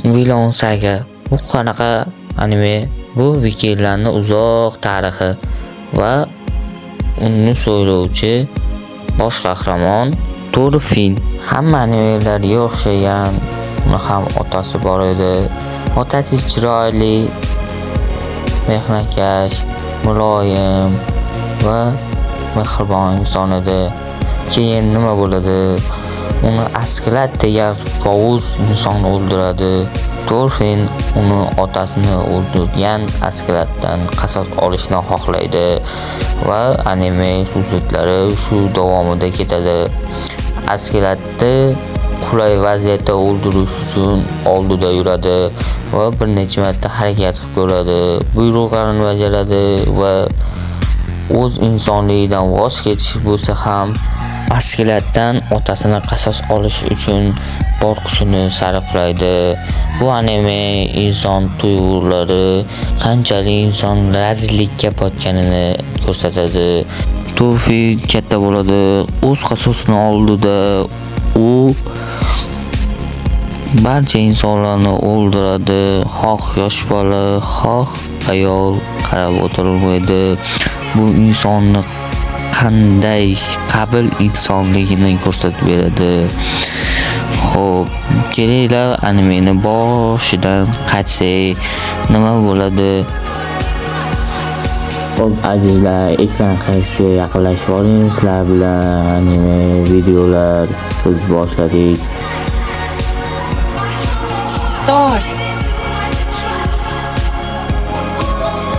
Vinland Saga. Bu qanaqa anime? Bu vikinglarning uzoq tarixi va uni so'ylovchi bosh qahramon Thorfinn. Hamma animelarga o'xshagan uni ham otasi bor edi. Otasi chiroyli, mehnatkash, muloyim va mehribon inson edi. Keyin nima bo'ladi? Uni Askeladd degan yovuz inson o'ldiradi. Thorfinn uni otasini o'ldirgan Askeladddan qasos olishni xohlaydi va anime syujetlari shu davomida ketadi. Askeladdni qulay vaziyatda o'ldirish uchun oldida yuradi va bir necha marta harakat qilib ko'radi, buyruqlarini bajaradi va o'z insonligidan voz kechish bo'lsa ham Askeladddan otasini qasos olish uchun bor kuchini sarflaydi. Bu anime inson tuyg'ulari qanchalik inson razillikka botganini ko'rsatadi. Thorfinn katta bo'ladi, o'z qasosini oldida u barcha insonlarni o'ldiradi, xoh yosh bola, xoh ayol qarab o'tirmaydi. Bu insonni qanday qabil insonligini ko'rsatib beradi. Xo'p, kelinglar animeni boshidan qaytsak, nima bo'ladi? Xo'p, azizlar, ekran qarshisiga yaqinlashib oling. Sizlar bilan anime videolar biz boshladik. Thor.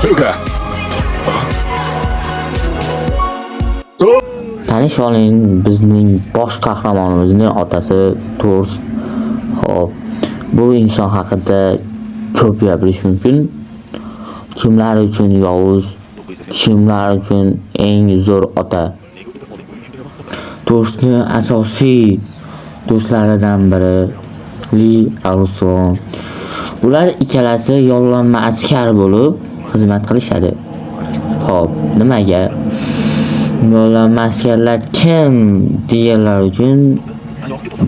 Huga. Tanish oling bizning bosh qahramonimizning otasi Thors. Xo'p, bu inson haqida ko'p gapirish mumkin. Kimlar uchun yovuz, kimlar uchun eng zo'r ota. Thorsning asosiy do'stlaridan biri Lee Armstrong. Ular ikkalasi yollanma askar bo'lib xizmat qilishadi. Xo'p, nimaga? Yollanma askarlar kim deganlar uchun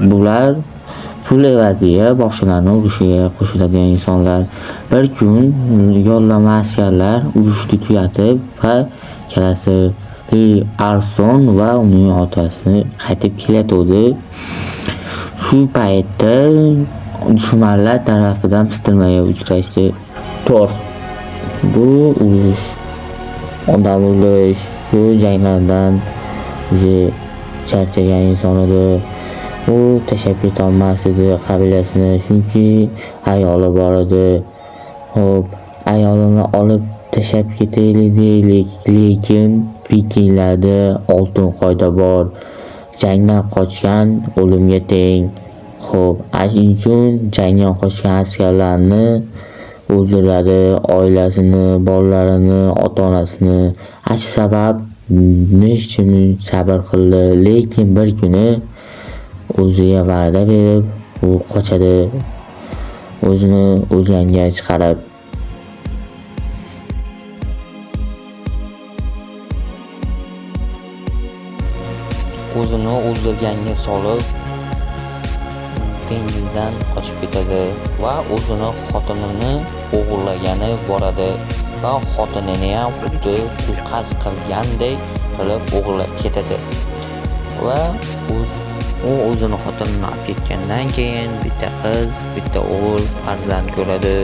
bular pul evaziga boshqalarni urushiga qo'shiladigan insonlar. Bir kun yollanma askarlar urushni tugatib va ikkalasi Lee Armstrong va uning otasi qaytib kelayotgandi. Shu paytda dushmanlar tarafidan pistirmaga uchrashdi. Thor bu urush, odam o'ldirish, bu janglardan o'zi charchagan inson edi. U tashlab ketolmas edi qabilasini, chunki ayoli bor edi. Xo'p, ayolini olib tashlab ketaylik deylik, lekin vikinglarda oltin qoida bor. Jangdan qochgan o'limga teng. Xo'p, shuning uchun jangdan qochgan askarlarni o'ldiradi, oilasini, bolalarini, ota-onasini. Shu sabab necha ming sabr qildi, lekin bir kuni o'ziga va'da berib, u qochadi, o'zini o'lganga chiqarib. O'zini o'ldirganga solib dengizdan qochib ketadi va o'zini xotinini o'g'irlagani boradi va xotinini ham xuddi suiqasd qilgandek qilib o'g'irlab ketadi. Va u o'zini xotinini olib ketgandan keyin bitta qiz, bitta o'g'il farzand ko'radi.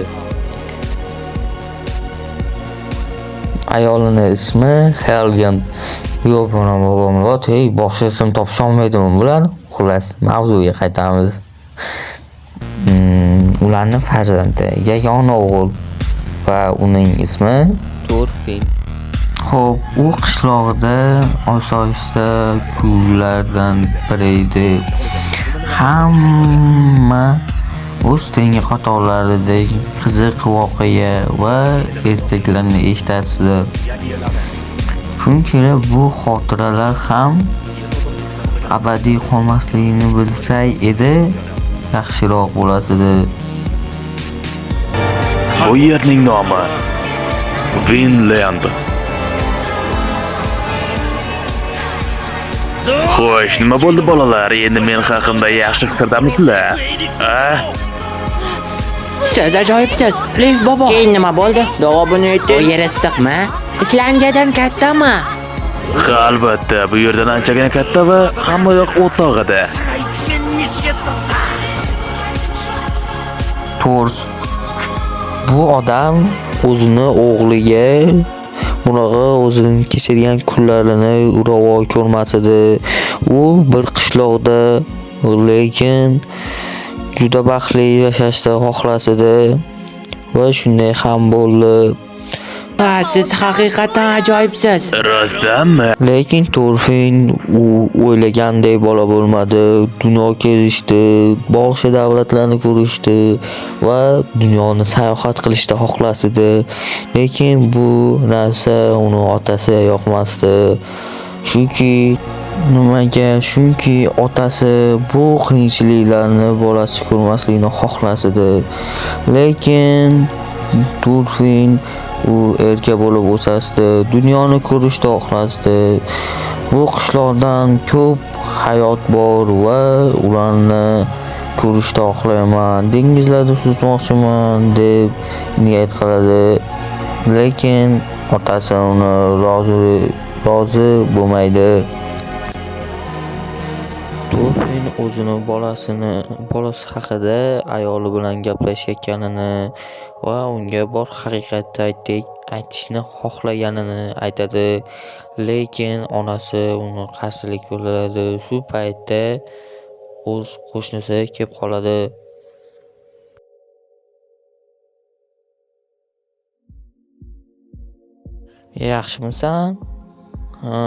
Ayolini ismi Helgen. Yo'q, bobom, hey, boshqa ism topisholmaydimi bular? Xullas, mavzuga qaytamiz. Ularning farzandi yagona o'g'il va uning ismi Thorfinn. Xo'p, u qishlog'ida osoyishta kunlardan biri edi. Hamma o'z tengi qatorlaridek qiziq voqea va ertaklarni eshitasizlar. Kun kelib bu xotiralar ham abadiy qolmasligini bilsak edi, yaxshiroq bo'lasidi. Bu yerning nomi Vinland. Xo'sh, nima bo'ldi bolalar? Endi men haqimda yaxshi fikirdamisizlar? A? Siz ajoyibsiz, Lif bobo. Keyin nima bo'ldi? Javobini ayting. Bu yer issiqmi? Islandiyadan kattami? Ha, albatta, bu yerdan anchagina katta va hammayoq o'tloq edi. To'rs. Bu odam o'zini o'g'liga bunaqa o'zini kechirgan kunlarini ravo ko'rmas edi. U bir qishloqda, lekin juda baxtli yashashni xohlas edi va shunday ham bo'ldi. Ha, siz haqiqatan ajoyibsiz. Rostdanmi? Lekin Torfin u o'ylaganday bola bo'lmadi. Dunyo kezishdi, boshqa davlatlarni ko'rishdi va dunyoni sayohat qilishni xohlas edi. Lekin bu narsa uni otasiga yoqmasdi. Chunki nimaga? Chunki otasi bu qiyinchiliklarni bolasi ko'rmasligini xohlas edi. Lekin Turfin u erka bo'lib o'sasdi, dunyoni ko'rishni xohlasdi. Bu qishloqdan ko'p hayot bor va ularni ko'rishni xohlayman, dengizlarda suzmoqchiman deb niyat qiladi. Lekin otasi uni rozi bo'lmaydi. Turfin o'zini bolasi haqida ayoli bilan gaplashayotganini va unga bor haqiqatni aytishni xohlaganini aytadi. Lekin onasi uni qarshilik bildiradi. Shu paytda o'z qo'shnisi kelib qoladi. Yaxshimisan? Ha.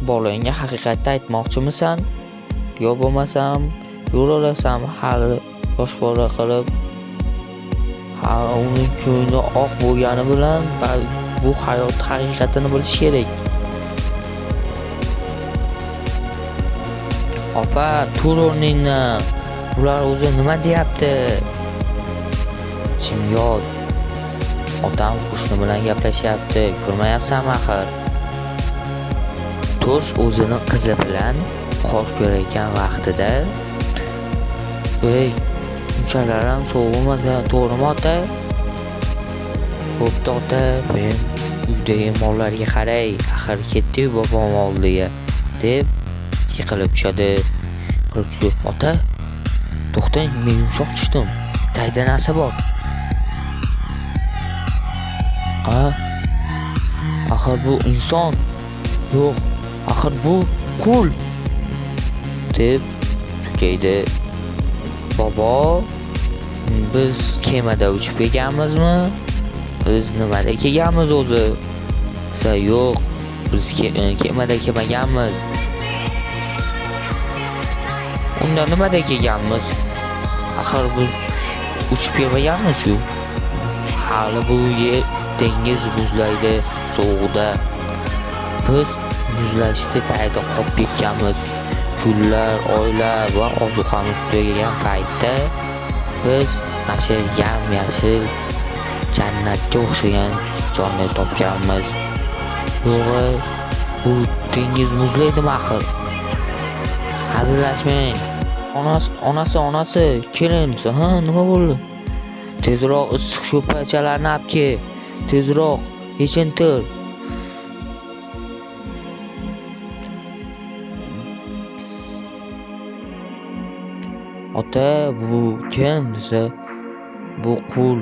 Bolangga haqiqatni aytmoqchimisan? Yo bo'lmasam yo'l olasan hali yosh bola qilib. Ha, uning ko'ngli oq bo'lgani bilan bu hayot haqiqatini bilish kerak. Opa, tur o'rningdan. Bular o'zi nima deyapti? Jim yot. Otam qo'shni bilan gaplashyapti, ko'rmayapsanmi axir? Tors o'zini qizi bilan qor ko'rayotgan vaqtida, "Ey, unchalar ham sovuq bo'lmasa, to'g'rimi ota?" "Bo'pti ota, men uydagi mollarga qaray, axir ketdi-yu bobom oldiga" deb yiqilib tushadi. Yiqilib tushib, "Ota, to'xtang, men yumshoq tushdim. Tagda narsa bor." "A, axir bu inson. Yo'q, axir bu qul" deb tugaydi. Bobo, biz kemada uchib kelganmizmi? Biz nimada kelganmiz o'zi? Desa, yo'q, biz kemada kelmaganmiz. Unda nimada kelganmiz? Axir biz uchib kelmaganmiz-ku. Hali bu yer dengiz muzlaydi sovuqda. Biz muzlashni tagida qolib ketganmiz. Kunlar, oylar va ozuqamiz tugagan paytda biz mana shu yam-yashil jannatga o'xshagan joyni topganmiz. Yo'g'i, bu dengiz muzlaydimi axir? Hazillashmang. Onasi, keling desa, ha, nima bo'ldi? Tezroq issiq sho'rpachalarni olib kel. Tezroq yechintir. Ota, bu kim desa, bu qul.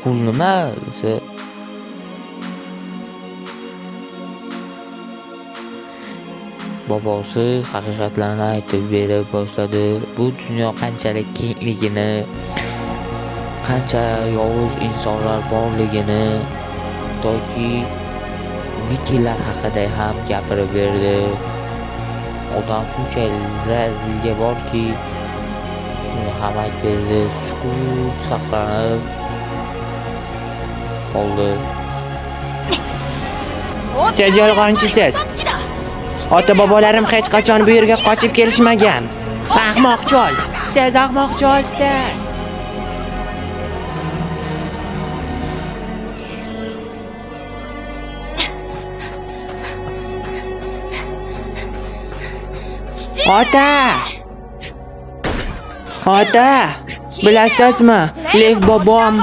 Qul nima desa, bobosi haqiqatlarni aytib berib boshladi. Bu dunyo qanchalik kengligini, qancha yovuz insonlar borligini, toki vikinglar haqida ham gapirib berdi. Odam shunchalik razilga borki, shuni ham aytib berdi. Sukut saqlanib qoldi. Siz yolg'onchisiz. Ota-bobolarim hech qachon bu yerga qochib kelishmagan. Ahmoq chol, siz ahmoq cholsiz. Ota! Ota, bilasizmi, Lev bobom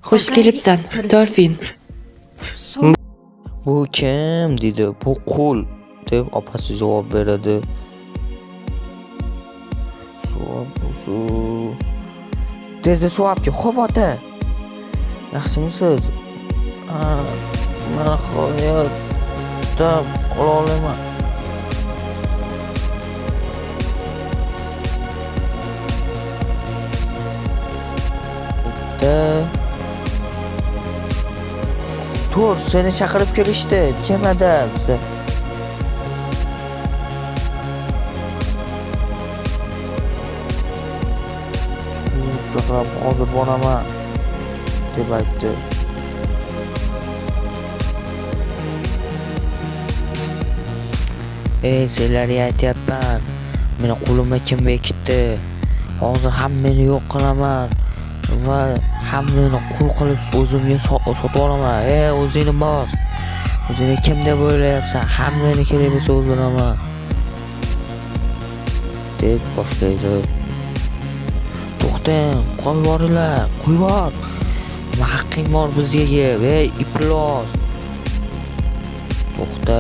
Xush kelibsan, Torfin. Bu kim deydi. Bu qul deb opasi javob beradi. Suv. Tezda suv olib kel. Xo'p ota. Yaxshimisiz? Ha, men hayotda ola olaman. Bitta Tur, seni chaqirib kelishdi kemada. Chaqirib hozir boraman deb aytdi. Ey, sizlarga aytyapman. Meni qo'limga kim bekitdi? Hozir hammani yo'q qilaman va hammani qul qilib o'zimga sotib olaman. Ey, o'zingni bos. O'zingni kim deb o'ylayapsan? Hammani kerak bo'lsa o'ldiraman deb boshlaydi. To'xtang, qo'yib yuboringlar, qo'yib yubor. Nima haqqing bor bizga yeb? Ey, iflos. To'xta.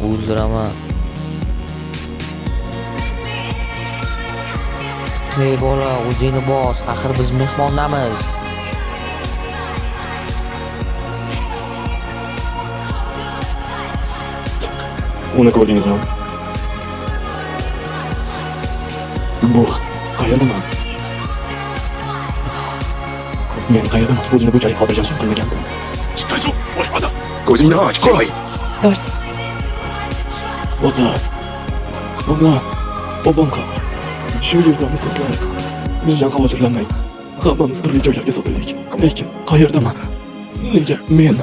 O'ldiraman. Ey bola, o'zingni bos. Axir biz mehmondamiz. Uni ko'rdingizmi? Bu qayerdaman? Men qayerdaman? O'zimni bunchalik xotirjam his qilmagandim. Ko'zingni och, qo'y. Tors, Ota, ona, bobom ham. Shu yerdamisizlar? Mendan xavotirlanmang. Hammamiz turli joylarga sotildik. Lekin qayerdaman? Nega men?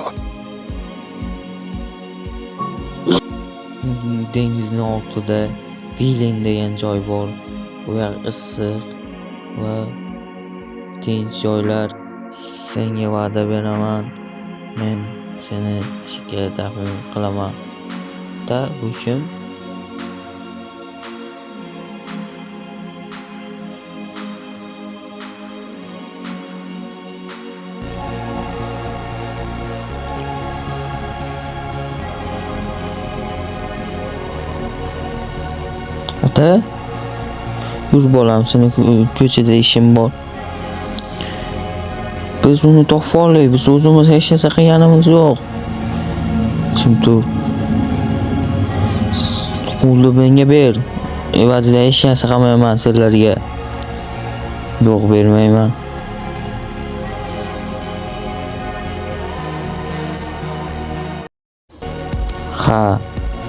Dengizning ortida Vilen degan joy bor. U yer issiq va tinch joylar. Senga va'da beraman. Men seni eshikka dafn qilaman. Da bu kim? Ota, yur bolam, seni ko'chada ishim bor. Biz uni topib oldik, biz o'zimiz hech narsa qilganimiz yo'q. Jim tur. Qo'lni menga ber. Evazida hech narsa qilmayman sizlarga. Yo'q, bermayman. Ha,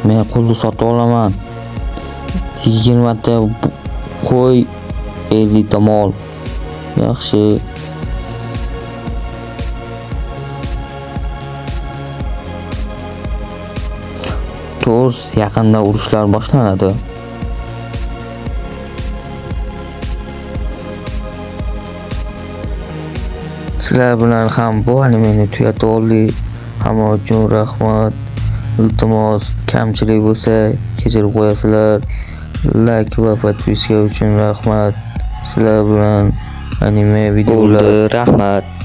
men qulni sotib olaman. 20 ta qo'y, 50 ta mol. Yaxshi. To'g'risi, yaqinda urushlar boshlanadi. Sizlar bilan ham bu animeni tugatib oldik. Hamma uchun rahmat. Iltimos, kamchilik bo'lsa kechirib qo'yasizlar. Like va podpiska uchun rahmat. Sizlar bilan anime videolar. Rahmat.